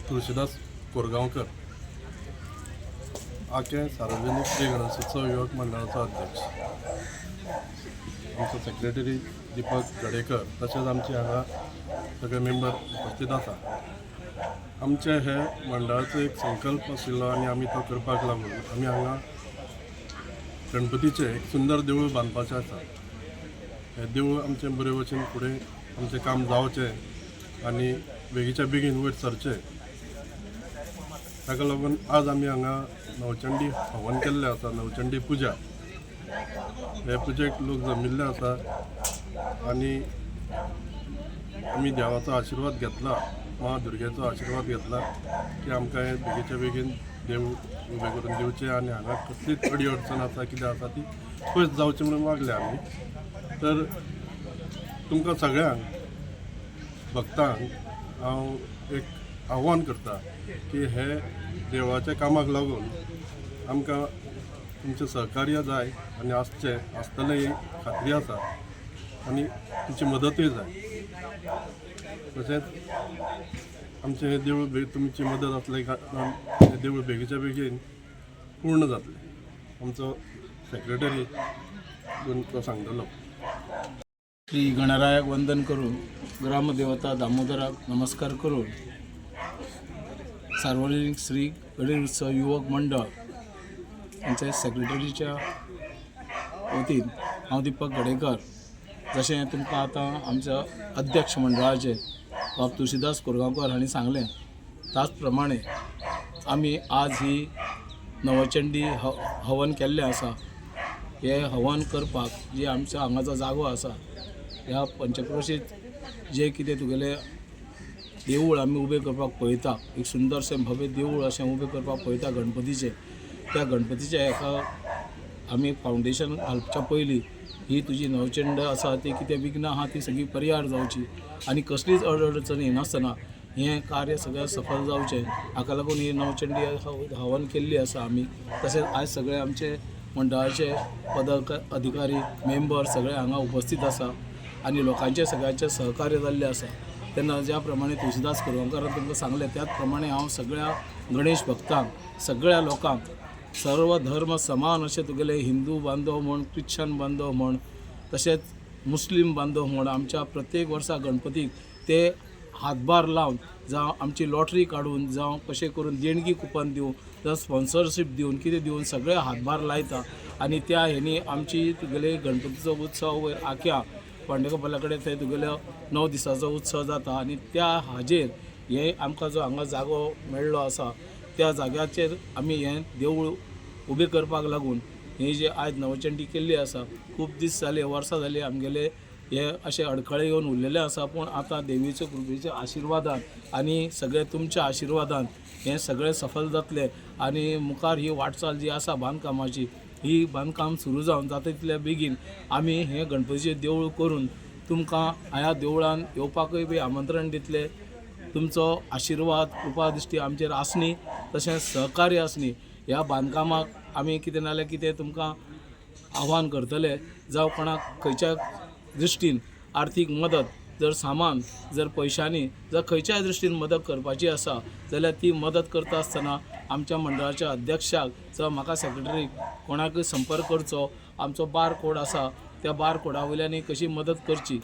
तुळशीदास कोरगांवकर, आकें सार्वजनीक श्री गणेशोत्सव युवक मंडळाचो अध्यक्ष. आमचो सेक्रेटरी दीपक गडेकर, तशेंच आमचे हांगा सगळे मेंबर उपस्थित आसा. आमचे हे मंडळाचो एक संकल्प आशिल्लो आनी आमी तो करपाक लागून आमी हांगा गणपतीचें एक सुंदर देवूळ बांदपाचें आसा. हें देवूळ आमचें बरे भशेन फुडें आमचें काम जावचें आनी बेगीच्या बेगीन वयर सरचें, ताका लागून आज आमी हांगा नवचंडी हवन केल्लें आसा. नवचंडी पुजा, हे पुजेक लोक जमिल्ले आसा आनी आमी देवाचो आशिर्वाद घेतला, मा दुर्गेचो आशिर्वाद घेतला की आमकां हें बेगीच्या बेगीन देवूळ उबें करून दिवचें आनी हांगा कसलीच अडी अडचण आसा, कितें आसा ती पयस जावची म्हणून मागले आमी. तर तुमकां सगळ्यांक भक्तांक हांव एक आव्हान करता की हे देवाच्या कामाक लागून आमकां तुमचें सहकार्य जाय आनी आसचें, आसतलें ही खात्री आसा आनी तुमची मदतूय जाय. तशेंच आमचें हें देवूळ तुमची मदत आसले कारणान हें देवूळ बेगीच्या बेगीन पूर्ण जातलें. आमचो सेक्रेटरी तो सांगतलो. श्री गणरायाक वंदन करून, ग्रामदेवता दामोदराक नमस्कार करून, सार्वजनिक श्री गणेश उत्सव युवक मंडळ आमच्या सेक्रेटरीच्या वतीन हांव दीपक गडेकर. जशें तुमकां आतां आमच्या अध्यक्ष मंडळाचे बाब तुळशीदास कोरगांवकर हांणी सांगलें, त्याच प्रमाणे आमी आज ही नवचंडी हवन केल्लें आसा. हे हवन करपाक जी आमच्या हांगाचो जागो आसा, ह्या पंचक्रोशीत जे कितें तुगेले देवूळ आमी उबें करपाक पळयता, एक सुंदरशें भव्य देवूळ अशें उबें करपाक पळयता गणपतीचें, त्या गणपतीच्या हेका आमी फावंडेशन घालच्या पयलीं ही तुजी नवचंड आसा ती कितें विघ्नां आहा ती सगळीं परिहार जावची आनी कसलीच अडअडचण येनासतना हें कार्य सगळें सफल जावचें, हाका लागून ही नवचंडी हवन केल्ली आसा आमी. तशेंच आयज सगळे आमचे मंडळाचे पद अधिकारी, मेंबर सगळे हांगा उपस्थित आसा आनी लोकांचें सगळ्यांचें सहकार्य जाल्लें आसा. तेन्ना ज्या प्रमाणे तुळशीदास कोरगांवकारान तुमकां सांगलें, त्याच प्रमाणे हांव सगळ्या गणेश भक्तांक, सगळ्या लोकांक, सर्व धर्म समान अशें तुगेले हिंदू बांधव म्हण, क्रिश्चन बांधव म्हण, तशेंच मुस्लीम बांधव म्हण, आमच्या प्रत्येक वर्सा गणपतीक ते हातभार लावन, जावं आमची लॉटरी काडून, जावं कशें करून देणगी कुपन दिवन, जावं स्पॉन्सरशीप दिवन, कितें दिवन सगळे हातभार लायता आनी त्या हेनी आमची तुगेले गणपतीचो उत्सव वयर आख्या पांडेकपाला कडेन थंय तुगेलो 9 दिसाचो उत्सव जाता. आनी त्या हाजेर हे आमकां जो हांगा जागो मेळ्ळो आसा, त्या जाग्याचेर आमी हें देवूळ उबें करपाक लागून ही जी आयज नवचंडी केल्ली आसा. खूब दीस जाले, वर्सां जाली आमगेले हे अशे अडखळे येवन उरलेले आसा, पूण आतां देवीचे कृपेच्या आशिर्वादान आनी सगळे तुमच्या आशिर्वादान हें सगळें सफल जातलें. आनी मुखार ही वाटचाल जी आसा बांदकामाची, ही बांदकाम सुरू जावन जाता तितल्या बेगीन आमी हें गणपतीचें देवूळ करून तुमकां ह्या देवळान येवपाकूय बी आमंत्रण दितले. तुमचो आशिर्वाद, कृपा दृश्टी आमचेर आसनी, तशेंच सहकार्य आसनी. ह्या बांदकामाक आमी कितें ना जाल्यार कितें तुमकां आव्हान करतले, जावं कोणाक खंयच्या दृश्टीन आर्थीक मदत, जर सामान, जर पयशांनी, जर खंयच्याय दृश्टीन मदत करपाची आसा जाल्यार ती मदत करता आसतना आमच्या मंडळाच्या अध्यक्षाक जावं म्हाका सेक्रेटरीक कोणाकूय संपर्क करचो. आमचो बार कोड आसा, त्या बार कोडा वयल्यान कशी मदत करची.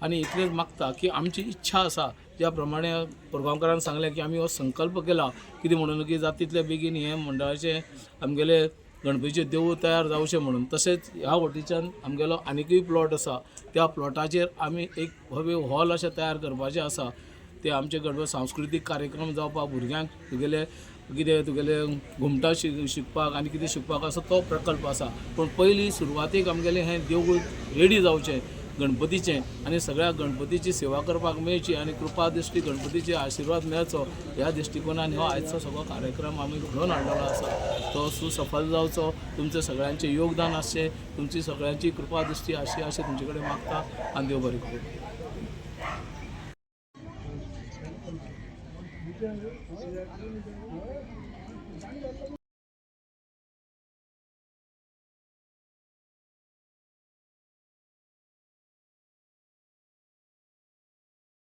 आनी इतलेंच मागता की आमची इच्छा आसा, ज्या प्रमाणे कोरगांवकारान सांगलें की आमी हो संकल्प केला, कितें म्हणून की जाता तितले बेगीन हें मंडळाचें आमगेलें गणपतीचें देवूळ तयार जावचें म्हणून. तशेंच ह्या वटेच्यान आमगेलो आनिकूय प्लॉट आसा, त्या प्लॉटाचेर आमी एक भव्य हॉल अशें तयार करपाचें आसा. ते आमचे गणपती सांस्कृतीक कार्यक्रम जावपाक, भुरग्यांक तुगेले कितें तुगेले घुमटां शिकपाक आनी कितें शिकपाक असो तो प्रकल्प आसा. पूण पयलीं सुरवातेक आमगेलें हें देवूळ रेडी जावचें गणपतीचें आनी सगळ्या गणपतीची सेवा करपाक मेळची आनी कृपा दृश्टी गणपतीचे आशिर्वाद मेळचो, ह्या दृश्टिकोनान हो आयचो सगळो कार्यक्रम आमी घडोवन हाडलेलो आसा. तो सुसफल जावचो, तुमचें सगळ्यांचें योगदान आसचें, तुमची सगळ्यांची कृपा दृश्टी आसची अशें तुमचे कडेन मागता आनी देव बरें करूं.